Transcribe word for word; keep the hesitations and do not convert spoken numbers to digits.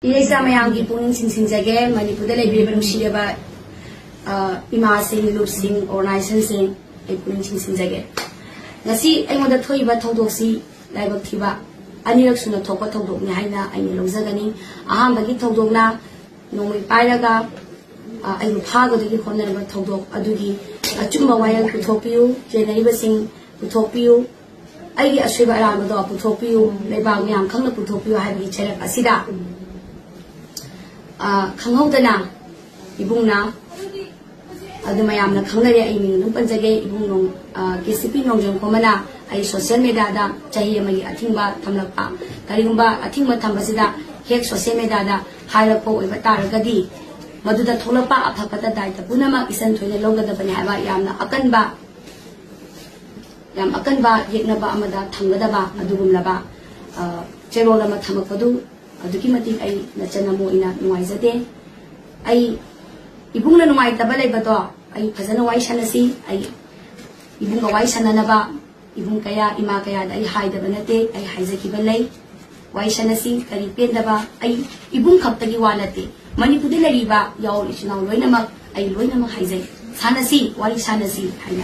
ꯏꯔꯩꯆꯥ ꯃꯌꯥꯝꯒꯤ ꯄꯨꯛꯅꯤꯡ ꯆꯤꯡꯁꯤꯟꯖꯒꯦ꯫ ꯃꯅꯤꯄꯨꯔꯗ ꯂꯩꯕꯤꯔꯤꯕ ꯅꯨꯡꯁꯤꯔꯕ, ꯑ, ꯏꯃꯥꯁꯤꯡ, ꯂꯨꯞꯁꯤꯡ, organizationꯁꯤꯡ, ꯑꯩ ꯄꯨꯛꯅꯤꯡ ꯆꯤꯡꯁꯤꯟꯖꯒꯦ꯫ ꯉꯁꯤ ꯑꯩꯉꯣꯟꯗ ꯊꯣꯛꯏꯕ ꯊꯧꯗꯣꯛꯁꯤ ꯂꯥꯏꯕꯛ ꯊꯤꯕ ꯑꯅꯤꯔꯛ ꯁꯨꯅ ꯊꯣꯛꯄ ꯊꯧꯗꯣꯛꯅꯤ ꯍꯥꯏꯅ ꯑꯩꯅ ꯂꯧꯖꯒꯅꯤ꯫ ꯑꯍꯥꯟꯕꯒꯤ ꯊꯧꯗꯣꯛꯅ ꯅꯣꯡꯃꯩ ꯄꯥꯏꯔꯒ, ꯑ, ꯑꯩꯕꯨ ꯐꯥꯒꯗꯕꯒꯤ ꯍꯣꯠꯅꯔꯝꯕ ꯊꯧꯗꯣꯛ ꯑꯗꯨꯒꯤ ꯑꯆꯨꯝꯕ ꯋꯥꯌꯦꯜ ꯄꯨꯊꯣꯛꯄꯤꯌꯨ, ꯆꯦꯟꯅꯔꯤꯕꯁꯤꯡ ꯄꯨꯊꯣꯛꯄꯤꯌꯨ, ꯑꯩꯒꯤ ꯑꯁꯣꯏꯕ ꯑꯔꯥꯟꯕꯗꯣ ꯄꯨꯊꯣꯛꯄꯤꯌꯨ, ꯂꯩꯕꯥꯛ ꯃꯤꯌꯥꯝ ꯈꯪꯅ ꯄꯨꯊꯣꯛꯄꯤꯌꯨ ꯍꯥꯏꯕꯒꯤ ꯆꯩꯔꯛ ꯑꯁꯤꯗ, ꯑ, ꯈꯪꯍꯧꯗꯅ ꯏꯕꯨꯡꯅ, ꯑꯗꯨ ꯃꯌꯥꯝꯅ ꯈꯪꯅꯔꯦ, ꯑꯩ ꯃꯤꯡ ꯑꯗꯨꯝ ꯄꯟꯖꯒꯦ, ꯏꯕꯨꯡ ꯅꯣꯡ-, ꯑ, ꯀꯦ ꯁꯤ ꯄꯤ ꯅꯣꯡꯖꯝ ꯈꯣꯝꯕꯅ ꯑꯩ social mediaꯗ ꯆꯍꯤ ꯑꯃꯒꯤ ꯑꯊꯤꯡꯕ ꯊꯝꯂꯛꯄ꯫ ꯀꯔꯤꯒꯨꯝꯕ ꯑꯊꯤꯡꯕ ꯊꯝꯕꯁꯤꯗ ꯍꯦꯛ social mediaꯗ ꯍꯥꯏꯔꯛꯄ ꯑꯣꯏꯕ ꯇꯥꯔꯒꯗꯤ, ꯃꯗꯨꯗ ꯊꯣꯛꯂꯛꯄ ꯑꯐ ꯐꯠꯇ ꯗꯥꯏꯇ ꯄꯨꯝꯅꯃꯛ ꯏꯆꯟ ꯊꯣꯏꯅ ꯂꯧꯒꯗꯕꯅꯤ ꯍꯥꯏꯕ ꯌꯥꯝꯅ ꯑꯀꯟꯕ, ꯌꯥꯝ ꯑꯀꯟꯕ ꯌꯦꯛꯅꯕ ꯑꯃꯗ ꯊꯝꯒꯗꯕ ꯑꯗꯨꯒꯨꯝꯂꯕ, ꯑ, ꯆꯦꯔꯣꯜ ꯑꯃ ꯊꯝꯃꯛꯄꯗꯨ ꯑꯗꯨꯛꯀꯤ ꯃꯇꯤꯛ ꯑꯩ ꯅꯆꯟ ꯑꯃ ꯑꯣꯏꯅ ꯅꯨꯡꯉꯥꯏꯖꯗꯦ꯫ ꯑꯩ ꯏꯕꯨꯡꯅ ꯅꯨꯡꯉꯥꯏꯇꯕ ꯂꯩꯕꯗꯣ ꯑꯩ ꯐꯖꯅ ꯋꯥꯔꯤ ꯁꯥꯟꯅꯁꯤ꯫ ꯑꯩ ꯏꯕꯨꯡꯒ ꯋꯥꯔꯤ ꯁꯥꯟꯅꯅꯕ ꯏꯕꯨꯡ ꯀꯌꯥ, ꯏꯃꯥ ꯀꯌꯥꯗ ꯑꯩ ꯍꯥꯏꯗꯕ ꯅꯠꯇꯦ, ꯑꯩ ꯍꯥꯏꯖꯈꯤꯕ ꯂꯩ꯫ ꯋꯥꯔꯤ ꯁꯥꯟꯅꯁꯤ, ꯀꯔꯤ ꯄꯦꯟꯗꯕ, ꯑꯩ ꯏꯕꯨꯡ ꯈꯛꯇꯒꯤ ꯋꯥ ꯅꯠꯇꯦ, ꯃꯅꯤꯄꯨꯔꯗ ꯂꯩꯔꯤꯕ ꯌꯥꯎꯔꯤ ꯏꯆꯤꯜ ꯏꯅꯥꯎ ꯂꯣꯏꯅꯃꯛ ꯑꯩ ꯂꯣꯏꯅꯃꯛ ꯍꯥꯏꯖꯩ, ꯁꯥꯟꯅꯁꯤ, ꯋꯥꯔꯤ ꯁꯥꯟꯅꯁꯤ ꯍꯥꯏꯅ꯫